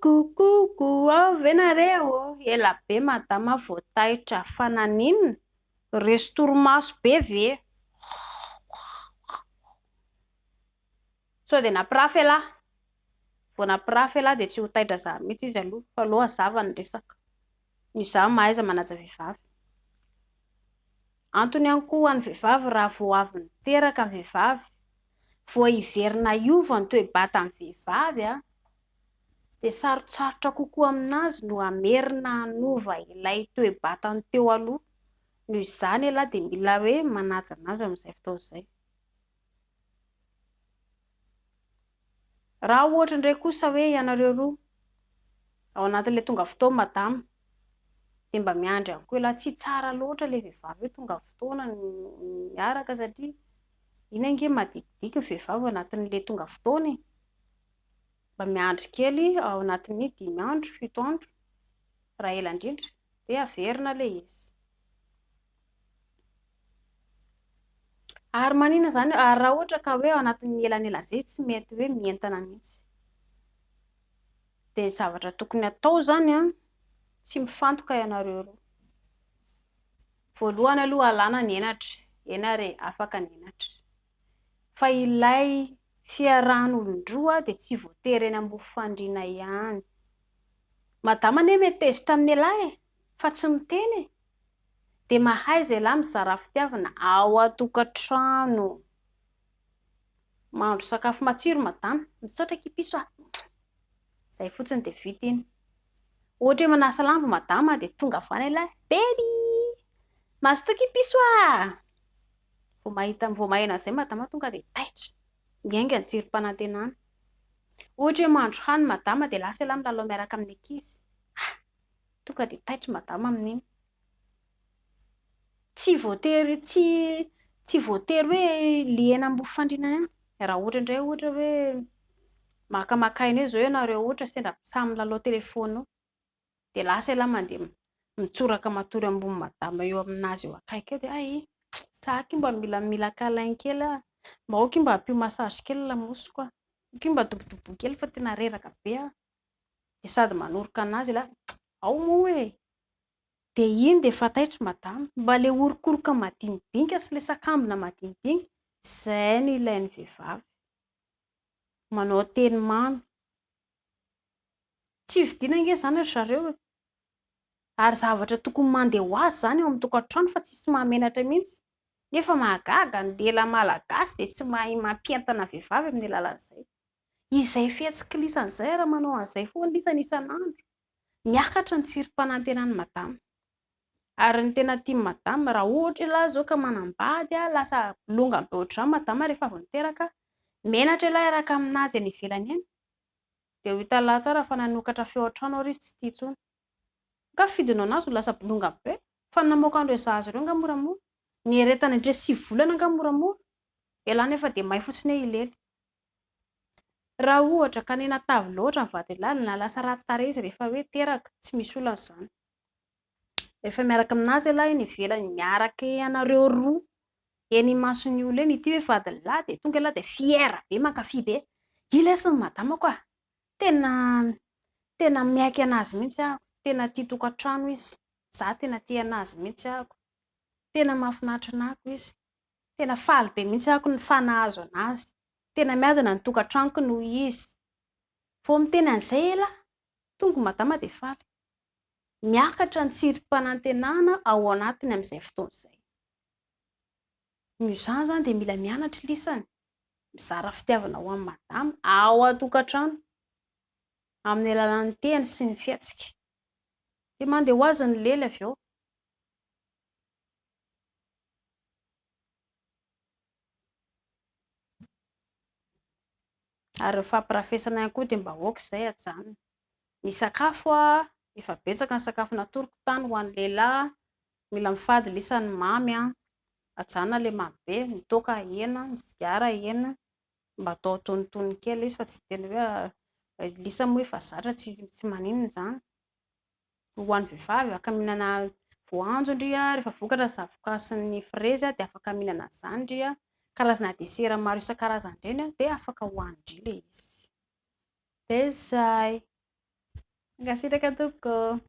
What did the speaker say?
Coucou, ao ve nareo? Ela be madama vao taitra fa naninona? Resy torimaso be ve? Sao dia nampirafy ialahy? Vao nampirafy ialahy dia tsy ho taitra izany mihitsy izy aloha fa aleo hazava ny resaka. Izaho mahaiza manaja vehivavy. Antony ihany koa ho an'ny vehivavy raha vao avy niteraka ny vehivavy, vao hiverina hiova ny toe-batan'ny vehivavy dia sarotsarotra kokoa aminazy no hamerina hanova ilay toe-batany teo aloha. Noho izany ialahy dia mila hoe manaja anazy amin'izay fotoana izay. Raha ohatra indray kosa hoe ianareo roa ao anatin'ilay tonga fotoana madama dia mba miandry ihany koa ialahy. Tsy tsara loatra ilay vehivavy hoe tonga fotoana no miaraka satria iny ange madikidiky ny vehivavy ao anatin'ilay tonga fotoana e. Mba miandry kely ao anatin'ny dimy andro, fito andro raha ela indrindra dia averina ilay izy. Ary maninona izany, ary raha ohatra ka hoe ao anatin'ny elanelan'izay izy tsy mety hoe mientana mihitsy. Dia ny zavatra tokony hatao izany an, tsy mifantoka ianareo roa. Voalohany aloha alana ny henatra, eny ary e, afaka ny henatra. Fa ilay fiarahan'olon-droa dia tsy voatery eny ambony fandriana ihany. Madama anie mety tezitra amin'ialahy e, fa tsy miteny e. Dia mahaiza ialahy mizara fitiavana ao an-tokantrano. Mahandro sakafo matsiro madama. Misaotra akia piso a. Izay fotsiny dia vita iny. Ohatra hoe manasa lamba madama dia tonga avy any ialahy. Baby! Mazotoa akia piso a! Vao mahita, vao maheno an'izay madama tonga dia taitra. Miainga ny tsirim-panantenana. Ohatra hoe mahandro hanina madama dia lasa ialahy milalao miaraka amin'ny ankizy. Ah! Tonga dia taitra madama amin'iny. Tsy voatery tsy tsy voatery hoe liana ambony fandriana ihany. Raha ohatra indray ohatra hoe makamaka aina eo izao ianareo ohatra sendra samy milalao telefaonina eo dia lasa ialahy mandeha mitsoraka matory ambony madama eo aminazy eo akaiky eo dia hay za aky mba mila mila câlin kely aho, mba ao aky mba ampio massage kely ny lamosiko aho, ao aky mba dobodobohy kely fa tena reraka be aho. Dia sady manoroka anazy ialahy, ao moa e! Dia iny dia efa taitra madama. Mba ilay orokoroka madinidinika sy ilay sakambina madinidinika, izay no ilain'ny vehivavy. Manao teny mamy. Tsy vidiana ange izany ry zareo e! Ary zavatra tokony mandeha ho azy izany ao amin'ny tokantrano fa tsisy mahamenatra mihitsy. Nefa mahagaga ny lehilahy malagasy dia tsy mahay mampientana vehivavy amin'ny alalan'izay. Izay fihetsik'i lisany izay raha manao an'izay foana lisany isan'andro. Miakatra ny tsirim-panantenan'i madama. Ary ny tena tian'i madama, raha ohatra ialahy izao ka manambady, lasa bolongany be ohatr'izany madama rehefa avy niteraka, menatra ialahy hiaraka aminazy any ivelany any, dia ho hitan'lah tsara fa nanokatra feo an-trano ary izy tsy tia intsony. Nga fidinao anazy ho lasa bolongany be? Fa ny namoaka an'ireo zaza ireo nga moramora? Nieretana indray 9 volana nga moramora? Ialahy nefa dia may fotsiny hoe hilely. Raha ohatra ka nenatavy loatra ny vadin'lah na lasa ratsy tarehy izy rehefa hoe teraka, tsy misy olana izany. Rehefa miaraka aminazy ialahy eny ivelany, miaraka ianareo roa eny imason'ny olona eny, ity hoe vadin'lah dia tonga ialahy dia fier be, mankafy be, io lesy ny madamako a! tena tena miaiky anazy mihitsy aho, tena tia tokantrano izy, za tena tia anazy mihitsy aho, tena mahafinaritra anah ko izy. Tena faly be mihitsy ako ny fa nahazo anazy. Tena miadana ny tokantranoko noho izy. Vao miteny an'izay elah, tonga madama dia faly. Miakatra ny tsirim-panantenana ao anatiny amin'izay fotoana izay. Noho izany izany dia mila mianatra lisany, mizara fitiavana ho an'i madama ao an-tokantrano amin'ny alalan'ny teny sy ny fihetsika. Dia mandeha ho azy ny lely avy eo. Ary ny fampirafesana ihany koa dia mba aoka izay ajanona. Ny sakafo, efa betsaka ny sakafo natoroko tany ho an'ny lehilahy, mila mifady lisa ny mamy, ajanona ilay mamy be, ny toaka ahena, ny sigara ahena, mba atao antonontonony kely ilay izy fa tsy tena hoe lisa moa efa zatra tsy maninona izany. Ho an'ny vehivavy, afaka mihinana voanjo ndry rehefa vokatra ny zavoka sy ny frezy dia afaka mihinana an'izany ndry, karazana desera maro isan-karazany ireny dia afaka hohanin-dry ilay izy. Dia izay. Mankasitraka tompoko.